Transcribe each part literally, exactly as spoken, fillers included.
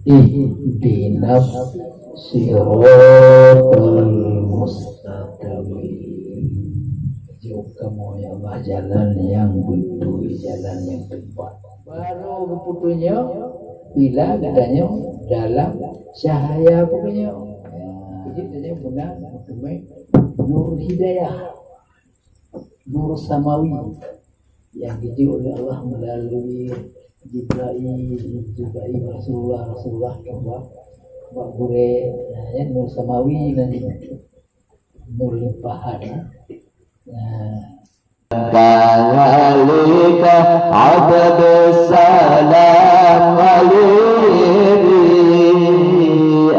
Ihdinas siratal mustaqim. Jok kamoe, ya Allah, jalan nyang beutôi, jalan nyang teumpat. Barô geupeutunyok bila geutanyoe dalam cahya peutunyok. Ya, jadi tanyoe beuna meuteumé nur hidayah, nur samawi nyang geujok lé Allah meulalu Jibrail, Jibrail Rasulullah, Rasulullah bak, bak gurée, nah, ya, nur samawi nan nyan, nur limpahan, ya. Nah. Kadzalika Abdus Salam Ghalibi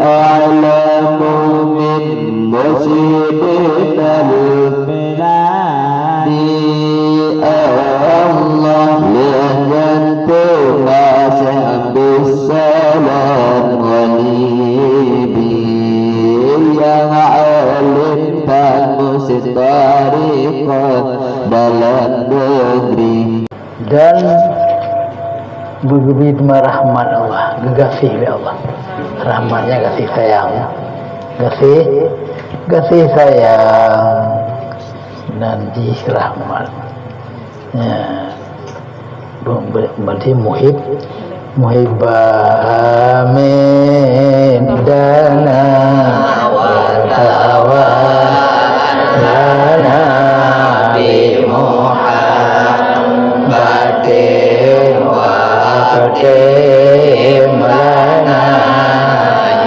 a'lamu min musyidinal Nabi Allah, lheueh nyan teuma Syekh Abdus Salam Ghalibi nyang alim dan mustariqah dalam negeri. Dan beugeubri teuma rahmat Allah, geugaséh lé Allah. Rahmatnya gaséh sayang. Gaséh, gaséh sayang. Nan jih rahmat. Ya. Ber-, ber-, berarti muhib, muhibba amin dana wa tawallana bi muhabbatin wa akhtim lana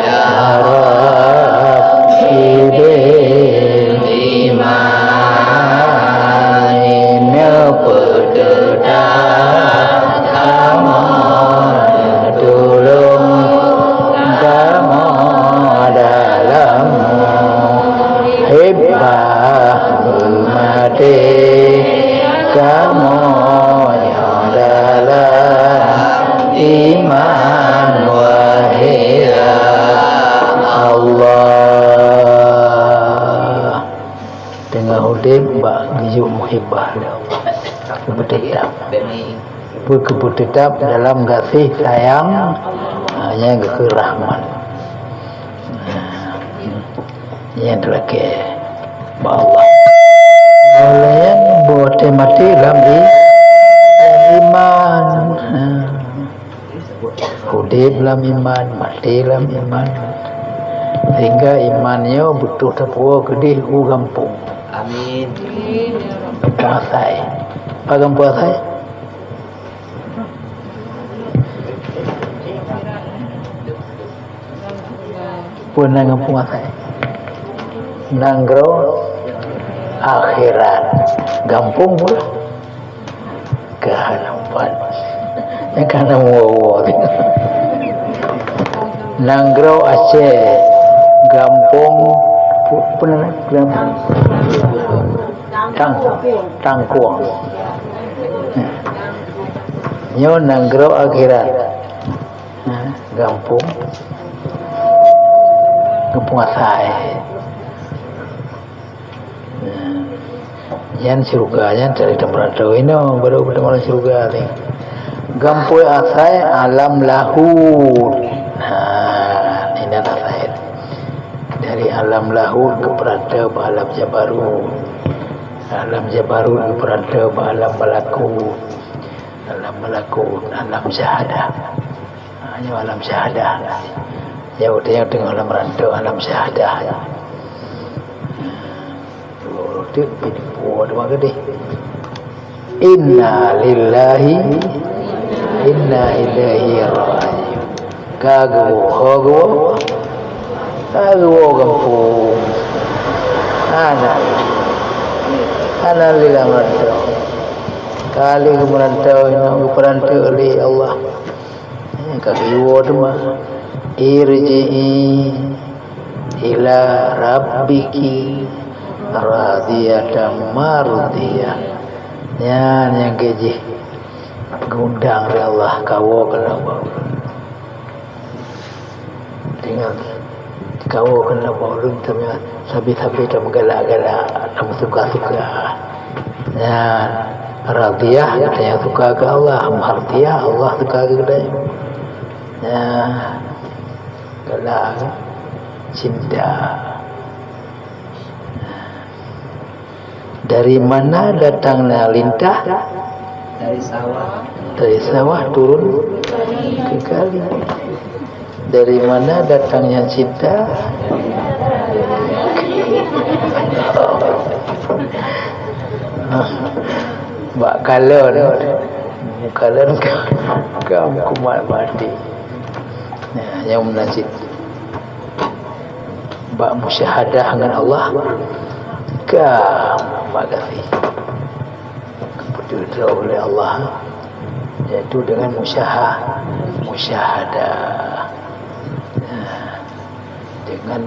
ya Rabbi bil iman. Neupeuteuta kamoe, neutulông kamoe dalam muhibbah, beumaté kamoe dalam iman, wahai ya Allah. Teungoh udeb bak geujok muhibbah lé Allah. Beuteutab. Beukeubeuteutap dalam gaséh sayang, ha, nyang geukheun rahmat. Ha, nyang teulakée bak Allah. Ulée nyan boh teuh maté lam i-, lam iman. Ha. Udeb lam iman, maté lam iman. Sehingga iman nyoe beutôh tapuwoe keudeh u gampông. Amin. Gampông asai. Apa gampông asai? Peue nan gampông asai? Nanggroe akhirat. Gampông peue? Ka hana pat. Nyang ka na woe-woe. Nanggroe Aceh, gampông pu-, peue nan? Gampông Tang-, Tangkuang. Nyoe nanggroe akhirat. Ha, gampông, gampông asai. Ha. Nyan syeuruga, nyan cari teumpat inoe, baru teumpat syeuruga ni. Gampông asai alam lahut. Ha, inan asai. Dari alam lahut geupeurata bak alam jabarut. Alam jabarut geupeurata bak alam malakut. Alam malakut, alam syahadah. Ha, nyoe alam syahadah. Nyoe teuh nyang teungoh lam rantau alam syahadah. Tuh, tuh, tuh, tuh, tuh, tuh. Inna lillahi, inna ilaihi raji'un. Ka geuwoe, ho geuwoe. Ka geuwoe gampông. Hana. Hana lé lam rantau. Ka lheueh geumeurantau, geupeurantau lé Allah. Ka geuwoe teuma. Irji'i ila rabbiki radiyatan mardiyah. Nyan nyang keu jih geuundang lé Allah, kawoe keunoe bak ulôn. Tinggai kawoe keunoe bak ulôn, teuma sabe-sabe tameugalak-galak, tameusuka-suka. Nyan radiyah, geutanyoe suka keu Allah, mardiyah, Allah suka keu geutanyoe. Ya, galak, cinta. Dari mana datangnya lintah? Dari sawah. Dari sawah turun ke kali. Dari mana datangnya cinta? Bak kalon. Kalon ka, ka kumat mati. Ya, nyang meunan cit. Bak musyahadah ngon Allah, ka bak gaséh. Beutôi oleh Allah, yaitu dengan musyaha-, musyahadah. Ya. Dengan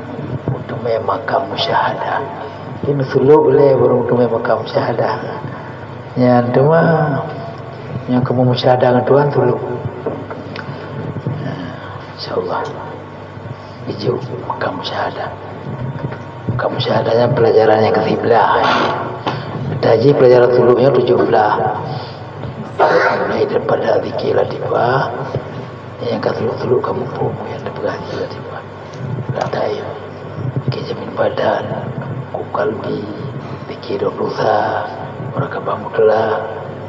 meuteumé makam musyahadah. Jadi, meusulôk lé baru meuteumé makam musyahadah. Nyan teuma, nyang kamoe musyahadah ngon Tuhan sulôk. Insya Allah. Ijok makam musyahadah. Makam musyahadah nyan pelajaran nyang keusiblah. Taji pelajaran sulôk nyan tujoh blah. Mulai daripada zikir latifah, nyang ka sulôk-sulôk ka muphom, nyang teupeugah zikir latifah. Latai, zikir jamin badan, ku kalbi, zikir dua puluh sa, murakabah mutlak,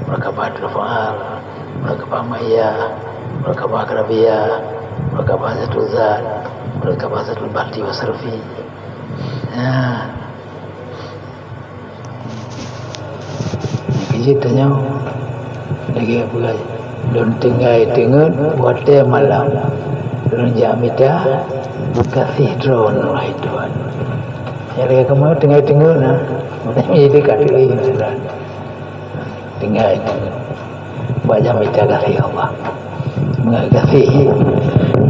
murakabah dua faal, murakabah ma'iyah, murakabah qarabiyah, murakabah zatul zat, murakabah zatul bati wa sarfi. Nah, Keuji tanyoe lagèe peugah, lôn tinggai teungeut watèe malam. Lôn jak mita geugaséh droeneuh, wahai Tuhan. Nyang lagèe kamoe tinggai teungeut na, jadi ka tuléh surat. Tinggai teungeut. Bak jak mita gaséh Allah. Mangat gaséh.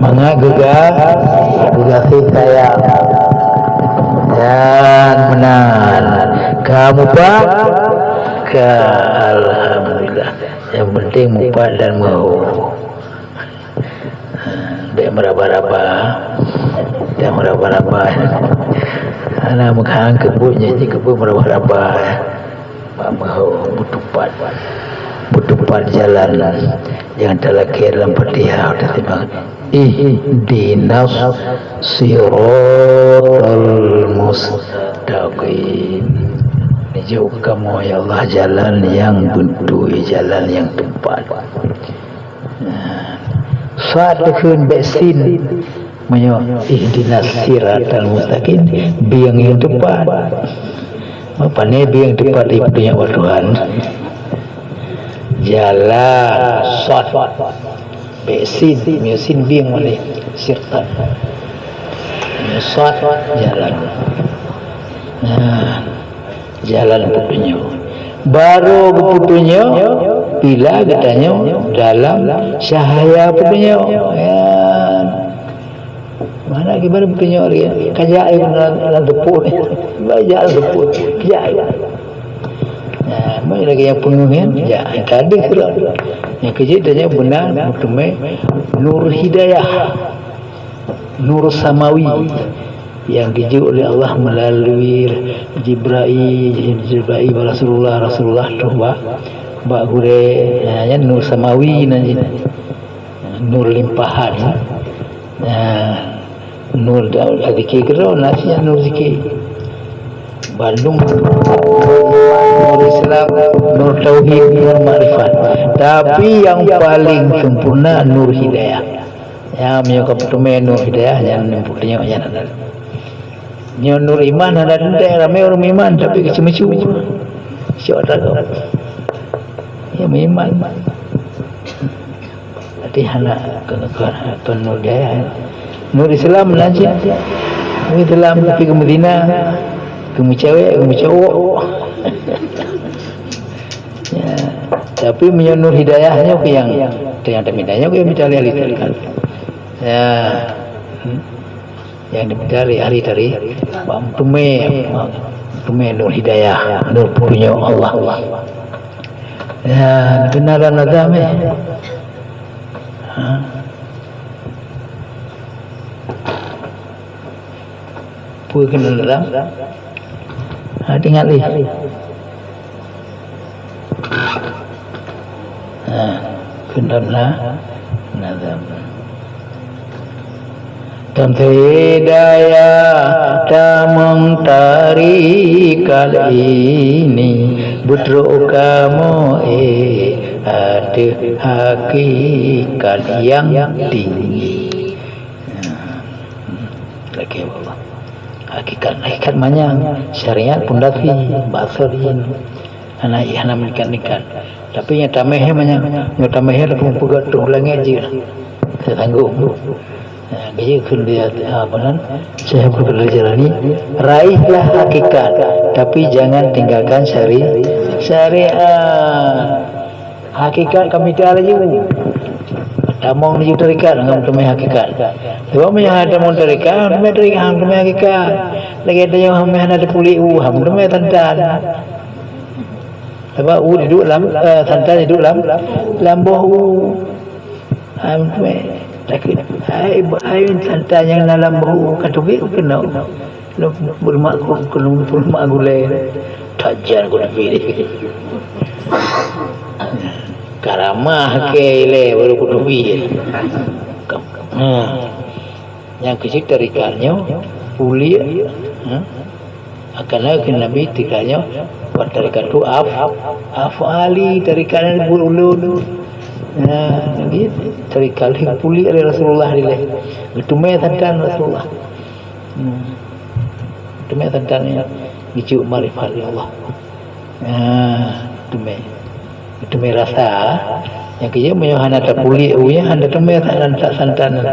Mangat geuga-, geugaséh sayang. Dan meunan. Ka mupat? Ka, alhamdulillah. Nyang penting mupat dan meuho. Bèk meuraba-raba. Bèk meuraba-raba. Hana meukhang keubuet nyan jih keubuet meuraba-raba. Bak meuho, beutupat, beutupat jalan nyang talakèe lam Fatihah, teusimang, "Ihdinas siratal mustaqim." Neujok kamoe, ya Allah, jalan nyang beutôi, jalan nyang teupat. Nah, sad teukheun bèk sin. Meunyoe ihdinas siratal mustaqim, bieng nyang teupat. Pane bieng teupat di peudunya Allah Tuhan. Jalan, sad. Bèk sin, meunyoe sin bieng manéh siratan. Meunyoe sad, jalan. Nah. Jalan peutunyok. Barô geupeutunyok bila geutanyoe dalam cahya peutunyok. Ya. Mana gimana peutunyok lagi? Kajak lam, lam teupot. Kajak lam teupot. Kajak. Nah, mai lagi nyang peungeuh nyan, ya, tadi kira. Nyang keujeuet tanyoe beuna meuteumé nur hidayah. Nur samawi nyang geujok lé Allah meulalu Jibrail, Jibrail bak Rasulullah, Rasulullah troh bak, bak gurèe, ha, nyan nur samawi nan jih. Nur limpahan. Ha, nur da-, zikir keudroe, na siat nur zikir. Bandum nur Islam, nur tauhid, nur makrifat. Tapi nyang paléng sempurna nur hidayah. Ya, meunyoe ka peuteumé nur hidayah, nyan neupeutunyok nyan. Nyoe nur iman hana teuntèe, ramé ureueng iman, tapi keuceumeucue. Syok that. Ya, meuiman. Tapi hana keu, keu, keu nur hidayah. Nur Islam na cit. Nur Islam tapi keumeuzina, keumeucewek, keumeucowok. Ya, tapi meunyoe nur hidayah nyoe keu nyang, nyang tamita nyoe keu nyang mita lé ahli tarekat. Ya. Hmm. Nyang tamita lé ahli tarekat, bak meuteumé, meuteumé nur hidayah, nur peutunyok Allah. Ya, keunan lam nazam, eh. Ha. Peue keunan lam? Ha, teuingat lé. Ha, keunan lam nazam. Sampai daya tamong tarikat ini, beutrok kamoe ateueh hakikat nyang tinggi. Lagi Allah. Hakikat, hakikat manyang, syariat pondasi, bahasa jih. Hana, hana meuikat-ikat. Tapi nyang tameh manyang, nyang tameh langsung peugah tuh langét jih. Teutanggong. Nah, dia kheun dia, apa nan? Syekh Abdul Qadir Jailani, raihlah hakikat, tapi jangan tinggalkan syari-, syariat. Hakikat ka mita laju. Tamong laju tarikat ngon teumé hakikat. Sebab meunyo hana tamong tarikat, hana teumé tarikat, hana teumé hakikat. Lagèe tanyoe hana teupuléh u, hana teumé santan. Sebab u duek lam, eh, santan duek lam, lam boh u. Hana teumé. Takheun, hai, hai santan nyang na lam boh u ka teubiet keunoe. Lôn peulemak, lôn peulemak gulèe. Tajan ku teubiet. Karamah keu ilèe baru ku teubiet. Hmm. Nyang keuh cit tarikat nyoe, puléh, hmm. Akan keu Nabi tarikat nyoe, buet tarikat tu af-, afali, tarikat nyan buet ulôn. Nah, jadi tarikat lheueh puléh lé Rasulullah dilèe. Geuteumé santan Rasulullah. Hmm. Teumé santan nyan geucok makrifat lé Allah. Ah, teumé. Teumé rasa. Nyang keu jih meunyoe hana tapuléh u nyan, hana teumé santan, santan.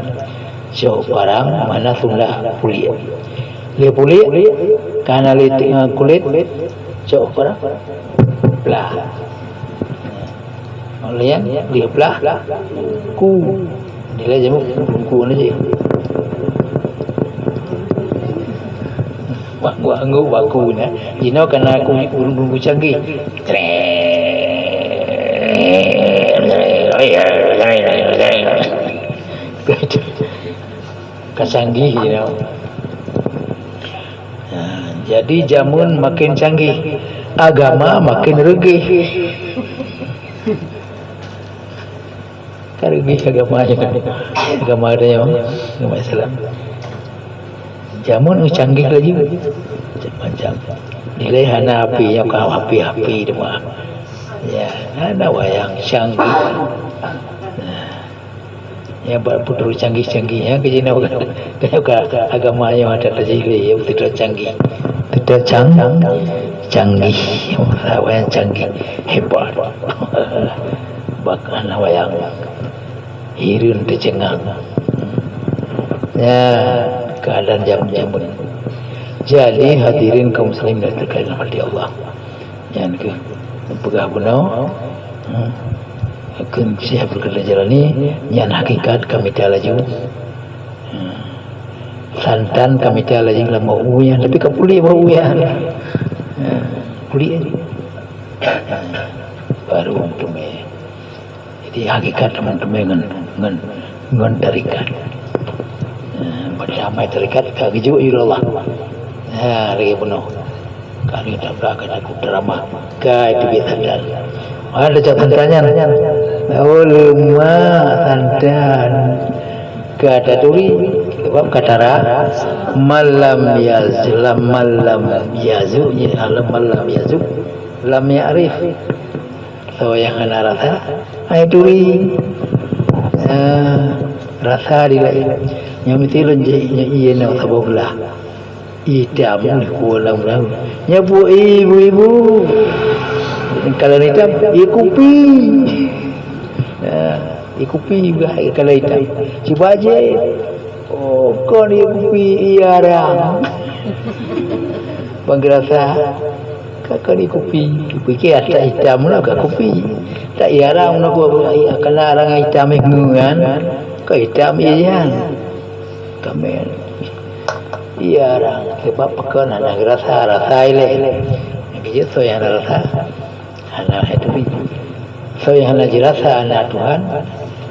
Cok barang mana sudah puléh. Lheueh puléh, ka na lé, eh, kulét, cok barang. Plah. Lheueh nyan, lheueh plah, ku. Nilai jameun ku, ku ni je. Wah, wah, angguk baku ni. Jinoe kana ku ureueng-ureueng canggih. Ka canggih jinoe. Ha, jadi jameun makin canggih, agama makin reugeh. Ka reugeh agama nyoe. Agama tanyoe, agama Islam. Jameun canggih laju. Macam-macam. Nilai hana api nyoe ka api-api teuma. Ya, hana wayang canggih. Nah. Nyang bak putôh canggih-canggih, nyan keuh jinoe ka, ka agama nyoe ata tajih lé, ya, beutôi canggih. Beutôi cang-, canggih. Wayang canggih, hebat. Bak hana wayang. Hireuen teuceungang. Ya, keuadaan jameun-jameun. Jadi, hadirin kaum muslimin yang terkasih dalam hati Allah. Nyan keuh peugah bunoe, hmm, kheun Syekh Abdul Qadir Jailani, nyan hakikat ka mita laju. Hmm. Santan ka mita laju lam boh u nyan, tapi ka puléh boh u nyan. Hmm, puléh. Baru teumé. Jadi, hakikat teuma-teumé ngon, ngon, ngon tarikat. Eh, bak damai tarikat ka geujok yue Allah. Ha, lagèe bunoe. Ka lheueh tablah ka takot teuramah. Ka itu biasa dan. Ada cak teuntanya. Oh, leumah santan. Ka taturi, sebab ka tara, malam yaz-, lam malam yazu, ya, lam malam yazu, lam ya'rif. Soe nyang hana rasa, hai turi. Ah, rasa di laén. Nyang meusti lôn jih, nyang ié nyoe saboh blah. Itam di kuala meunan. Nyan buet ibu-ibu. Kalau itam, ié kupi. Ah, ié kupi bah kalau itam. Cuba je. Oh, kon ié kupi, ié arang. Bang geurasa. Ka, ka di kupi. Kupi ke ata itam lah ka kupi. Tak iya arang nak buat, iya kena arang itam ngon kan. Ka itam iya jan. Kamen. Iya arang sebab pekan hana rasa, rasa ilé. Yang kejut so yang rasa. Hana itu. Soe nyang hana jirasa na Tuhan,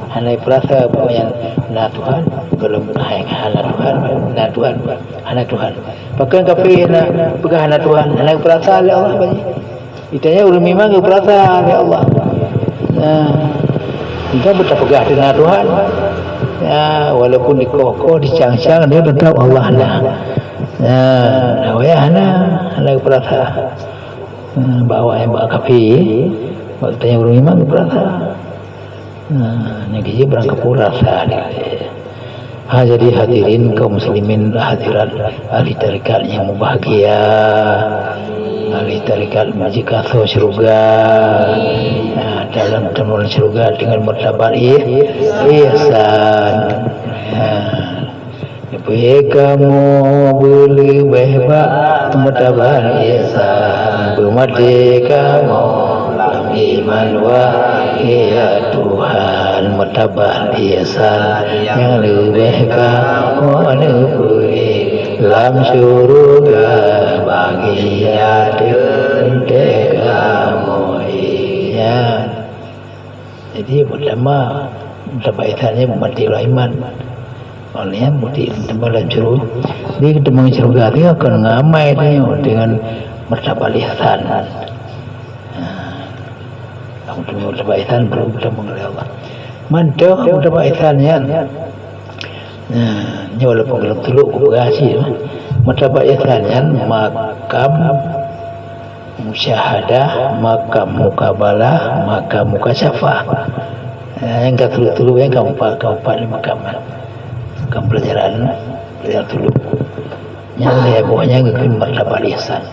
hana jipeurasa bahwa nyang na Tuhan, gohlom hai hana Tuhan, na Tuhan, hana Tuhan. Pakon kafé na peugah hana Tuhan, hana jipeurasa lé Allah bagi. Itanya ureuëng mimang jipeurasa lé Allah. Nah, kita beutapeugah na Tuhan. Ya, walaupun dikoh-koh, dicang-cang, dia tetap Allah na. Ya, na wayah na, na geupeurasa. Hmm, bak awak nyang bak kafé, bak geutanyoe ureueng iman geupeurasa. Nah, nyan keuh barang kapeurasa dilée. Ha, jadi hadirin kaum muslimin hadirat, ahli tarekat nyang mubahgia, ahli tarekat meujeuet kasoe syeuruga. Nah, dalam teumon syeuruga deungon martabat ih-, ihsan. Nah, Leubeh kamoe beuleubeh bak martabat ihsan, beumaté kamoe lam iman, wahai ya Tuhan. Martabat ihsan nyang leubeh kamoe neubri, lam syeuruga bahagia teuntée kamoe ingat. Jadi, pertama, martabat ihsan nyan beumaté lam iman. Awak nyan bukti teuma lam syeuruga. Di teuma syeuruga teuh kon ngon amai tanyoe deungon martabat ihsan. Ha. Kamu teuma martabat ihsan baru teuma lé Allah. Mantong martabat ihsan nyan. Nah, nyoe walaupun gohlom tulok kupeugah cit. Martabat ihsan nyan makam musyahadah, makam mukabalah, makam mukasyafah. Eh, nyang ka tulok-tulok, nyang ka empat, ka empat lé makam, kan. Makam pelajaran, pelajaran tulok. Nyang lhée boh nyan geukheun martabat ihsan.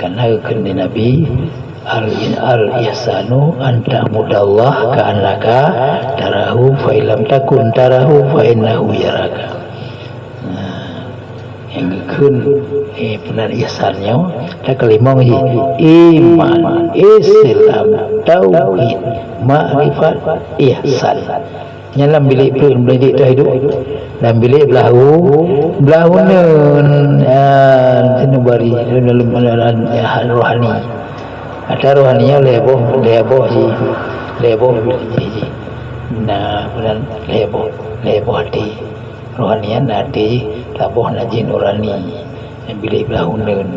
Karena geukheun lé Nabi, "Al-, al-ihsanu an ta'budallaha ka'annaka tarahu, fa in lam takun tarahu, fa innahu yaraka." Nah, nyang geukheun, eh, peunan ihsan nyoe, takeulimong jih, iman, Islam, tauhid, makrifat, ihsan. Nyan lam bilék peue, bilék tahidup. Lam bilék beulahu, beulahu uneun, ah, sinubari, dalam, dalam, dalam, ya, rohani. Ata rohani nyoe lhée boh, lhée boh jih, lhée boh jih. Nah, peunan lhée boh, lhée boh até. Rohani nyan na até jih, saboh na jih nurani. Nyang bilék beulahu uneun,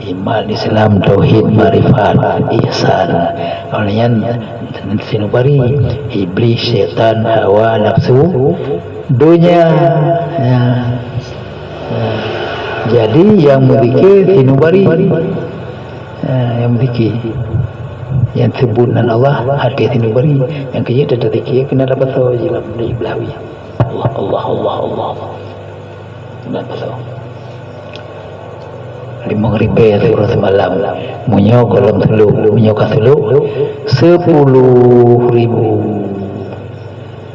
iman, Islam, tauhid, makrifat, ihsan. Awak nyan sinubari, iblis, syaitan, hawa, nafsu, donya. Ya. Ya. Jadi, nyang meuzikir sinubari. Ya, nyang meuzikir. Nyang seubut nan Allah, até sinubari. Nyang keu jeuet teutap zikir, keunan dapat sawa jih lam bilék beulahu. Allah, Allah, Allah, Allah. Nah, betul. Limong ribée siuroe simalam. Meunyoe gohlom tulok, meunyoe ka tulok, sepuluh ribu.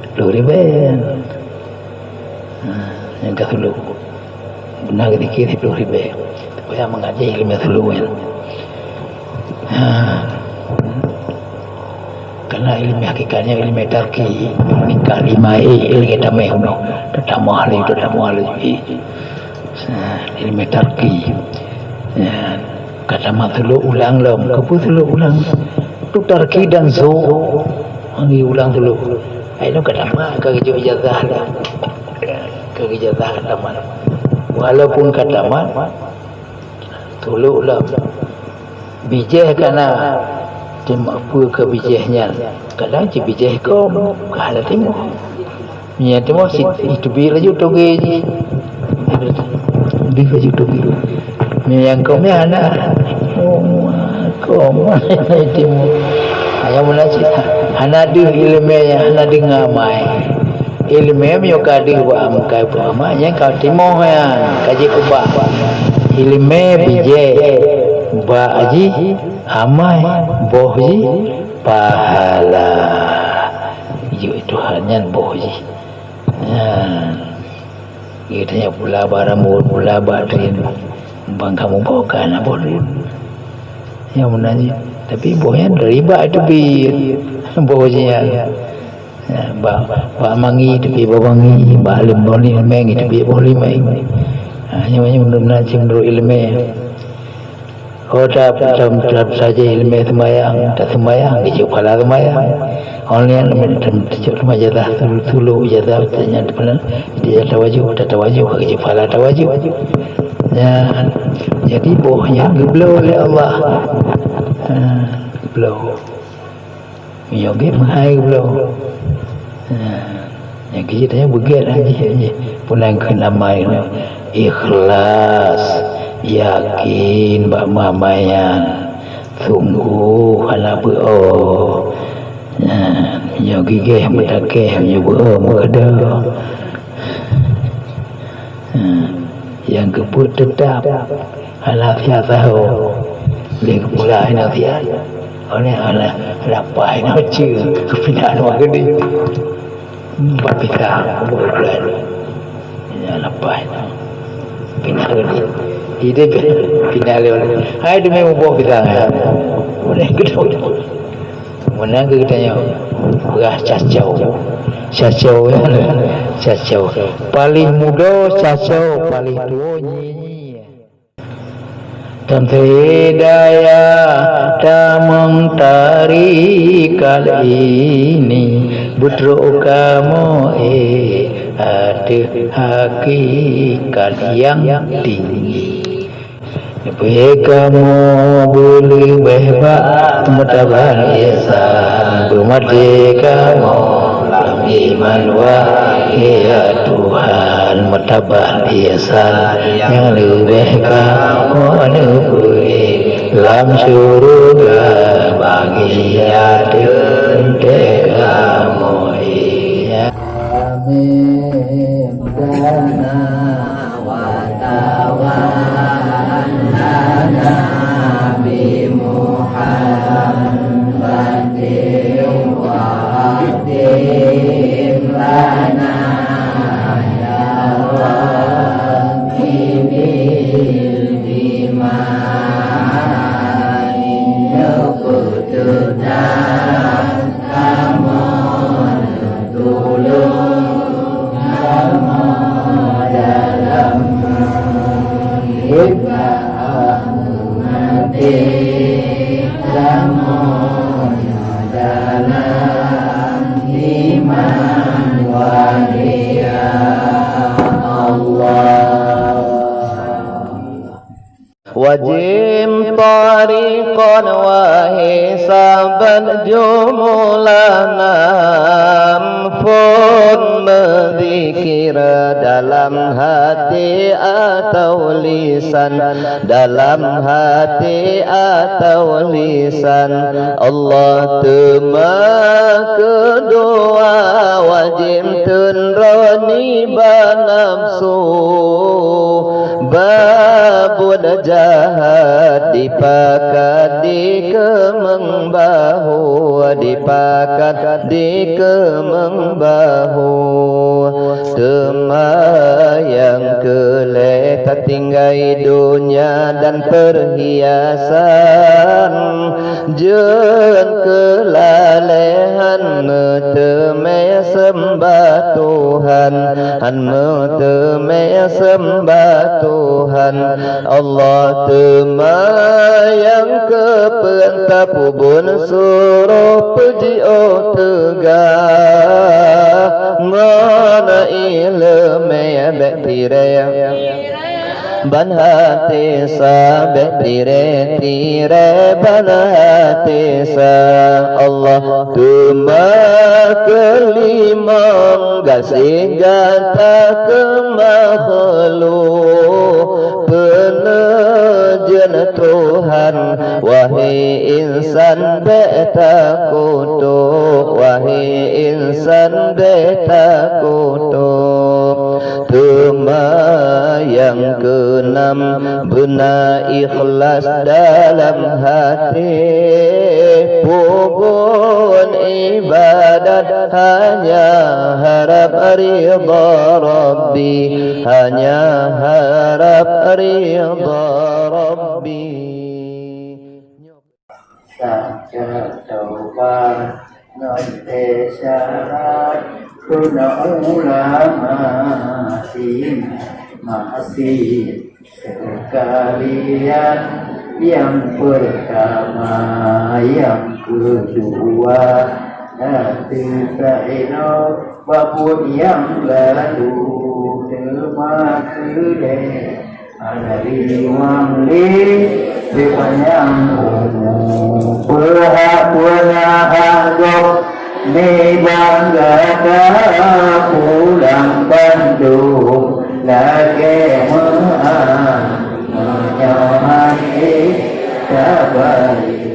Sepuluh ribée. Ha, nyang ka tulok. Beuna geuzikir sepuluh ribée. Supaya meungaji ileumé tulok nyan. Ha. Karena ileumé hakikat nyan ileumé tarki, meningkat lima, eh, eh, lagée tameh unoe. Tatamah lé, tatamah lé. Eh. Nah, ileumé tarki. Ya, ka tamat tulok ulang lom. Keupeue tulok ulang? Tu tarki dan zuk. Panggil ulang tulok. Ai lom ka tamat, ka geujok ijazah dah. Ka geujok ijazah ka tamat. Walaupun ka tamat, tulok lom. Bijéh ka na, teuma peue keu bijéh nyan? Kadang cit bijéh kom, ka hana timoh. Nyan timoh sit, iteubiet laju toge jih. Iteubiet laju toge. Nyan kom nyan hana. Oh, kom. Timoh. Nyang meunan cit, hana deuh ileumé, hana deuh ngon amai. Ileumé meunyoe ka deuh bak amkai peuamai, nyan ka timoh nyan, ka jikeubah. Ileumé bijéh, bak jih amai, boh jih pahala. Jok Tuhan nyan boh jih. Nyan. Geutanyoe pula bak rambot, pula bak tren. Bang kamoe boh ka na boh tren. Nyang meunan jih. Tapi boh nyan dari bak teubiet. Boh jih nyan. Ya, bak, bak mangi, tapi bak mangi, bak lem-, boh limeng, tapi boh limeng. Ha, nyoe, nyoe meunurut, na cit meunurut ileumé. Oh, ta-, ta-, ta-, saja ileumé seumayang, ta seumayang, keucok phala seumayang. Oh, nyan, tem-, teucok teuma ijazah, tulu-, tulu ijazah, tanya teupeunan, ijazah tawajuh, ta tawajuh, keucok phala tawajuh. Ya, jadi boh nyan geubloe lé Allah. Ha, geubloe. Meunyoe gét meuhai bloe. Nah, Nyang keu jih tanyoe beugét lagée jih, jih. Peue nan kheun amai nyoe? Ikhlas, yakin bak meuamai nyan. Sunggoh hana beu-o. Nyan, nyoe gigéh meutakée, nyoe beu-o meukeudeuh. Nyang keupeuet teutab hana siat saho. Lé geupeugah hana siat. Oleh hana, hana paih na ceue, geupinah ngon geude. Empat pisang, bukan. Ya, hana paih na. Pinah geude. Ide pinah lé oleh. Hai demi muboh pisang, ya. Oleh geude. Meunan keu geutanyoe, beurah cacau. Cacau, ya. Cacau. Paling muda cacau, paling tuwo nyinyie. Teuntée daya tamong tarikat ini, beutrok kamoe ateueh hakikat nyang tinggi. Leubeh kamoe beuleubeh bak meutaban ihsan, beumaté kamoe lam iman, wahé ya Tuhan, meutaban ihsan nyang leubeh kamoe neubri lam syeuruga bagian teuntée kamoe. Amin. Dana wa tawallana bi Muhammadin wa akhtim lana ya Rabbi bil iman. Kamoe neutulông, kamoe dalam hidup, kamoe maté, kamoe dalam iman, wahé ya Allah. Wajib tariqan wa hisaban jumlana, phon meuzikir dalam hati atau lisan, dalam hati atau lisan. Allah teuma keudua wajib teun droe nibak nafsu. Babuet jahat dipakat dikeumeung bahu, dipakat dikeumeung bahu. Teuma nyang keu lhée tatinggai donya dan peurhiasan, jeuet keu lalée han meuteumé seumbah Tuhan, han meuteumé seumbah Tuhan. Allah teuma nyang keupeuen tapeubon suroh peujiôh teuga ngon iéleumé bék tirée. Ban até sa bék tirée-tirée ban até sa. Allah teuma keulimong gaséh gata keu makhluk. Peuneujeuen Tuhan, wahé insan bék takutok, wahé insan bék takutok. Teuma nyang keunam, beuna ikhlas dalam até, peubon iébadat hanya harab ridha Rabbi, hanya harab ridha Rabbi. Saka taubat ngon teuh syarat, keu ulama si maksiet seukalian. Nyang peurtama, nyang keudua, na teuka inoe bak buet nyang lalu, teuma keu lhée Hana riwang lé sipanyang umu, peuhak beuna hak gob. Nibak gata pulang bandum lagèe meu'ah, meunyoe hana tabari.